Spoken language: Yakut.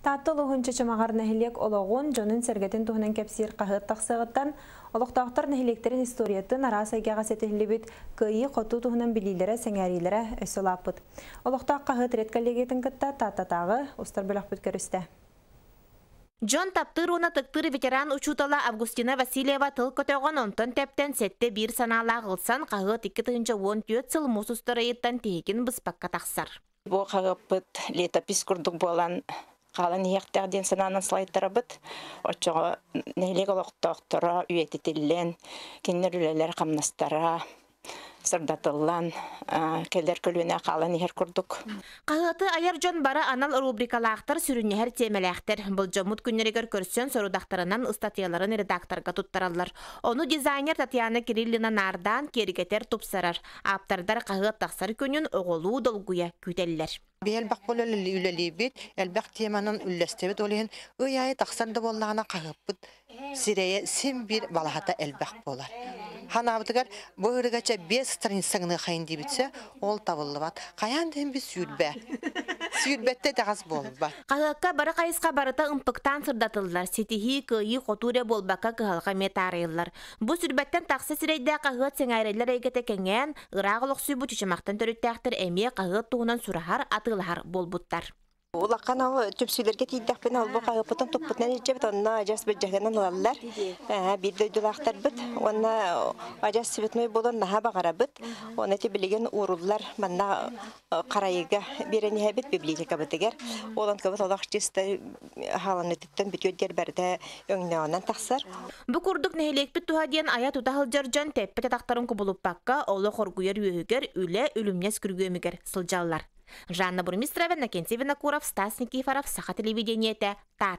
Таатта улууһун Чычымаҕар нэһилиэк олоҕун, дьонун-сэргэтин туһунан кэпсиир хаһыат тахсыаҕыттан, олохтоохтор нэһилиэктэрин историятын, араас эйгэҕэ ситиһиллибит кыайыы-хотуу туһунан билиилэрэ, сэҥээриилэрэ өссө улааппыт. Олохтоох хаһыат редколлегиятын кытта Тааттатааҕы устар бөлөхпүт көрүстэ. Дьон таптыыр уонна ытыктыыр ветеран учуутала Августина Васильева тыл көтөҕөн, онтон тэптэн сэттэ биир санаалаах ылсан, хаһыат 2014 сыл муус устар ыйыттан тиһигин быспакка тахсар. Бу хаһыаппыт летопись курдук буолан хаалан иһиэхтээх диэн санаанан салайтарабыт. Оччоҕо нэһилиэк олохтоохторо үйэтитиллэн, кинилэр үлэлэр-хамнастара сырдатыллан, кэлэр көлүөнэ хаалан иһэр курдук. Хаһыаты айар дьон бары анал рубрикалаахтар, сүрүннэһэр тиэмэлээхтэр. Болдьоммут күннэригэр көрсөн сорудахтарынан ыстатыйаларын редакторга туттараллар. Ону дизайнер Татьяна Кириллина наардаан, киэргэтэр, тупсарар. Ааптардар хаһыат тахсар күнүн оҕолуу долгуйа күүтэллэр. Би элбэх буола үлэлиибит, элбэх теманан үллэстэбит. Ол иһин ый аайы тахсар да буоллаҕына хаһыаппыт сирэйэ син биир балаһата элбэх буолар. Ханаабытыгар бу ырыгача биэс страница гыныахайын диэбитсэ, ол табыллыбат. Хайаан да иһин би сүүрбэ. Сүүрбэттэ итэҕэс буолбат. Хаһыакка бары хайысха барыта ымпыктаан сырдатыллар, ситиһии, кыайыы-хотуу эрэ буолбакка кыһалҕа эмиэ таарыйыллар. Бу сүрбэттэн тахса сирэйдээх хаһыат сэҥээрэллэр эйгэтэ кэҥээн, ыраах олохсуйбут Чычымахтан төрүттээхтэр эмиэ хаһыат туһунан сураһар, атыылаһар буолбуттар. Улахан ол түмсүүлэргэ тиийдэхпинэ ол бу хаһыаппытын туппутунан илдьэбит, онно адьас былдьаһыгынан ылаллар. Биир дойдулаахтарбыт уонна адьас цветной буолан наһаа баҕарабыт. Уонна ити билигин ууруллар манна харайыга биэрэн иһэбит библиотекабытыгар. Ол онкабыт олох чисто хааланыытыттан бүтүөр диэр барыта өҥнөөҕүнэн тахсар. Бу курдук нэһилиэкпит туһа диэн айа-тута сылдьар дьон тэппит атахтарын кубулуппакка олох оргуйар үөһүгэр үлэ үлүмнэс күргүөмүгэр сылдьаллар. Жанна Бурмистрова, Иннокентий Винокуров, Стас Никифоров, Саха телевидениетэ, Таатта.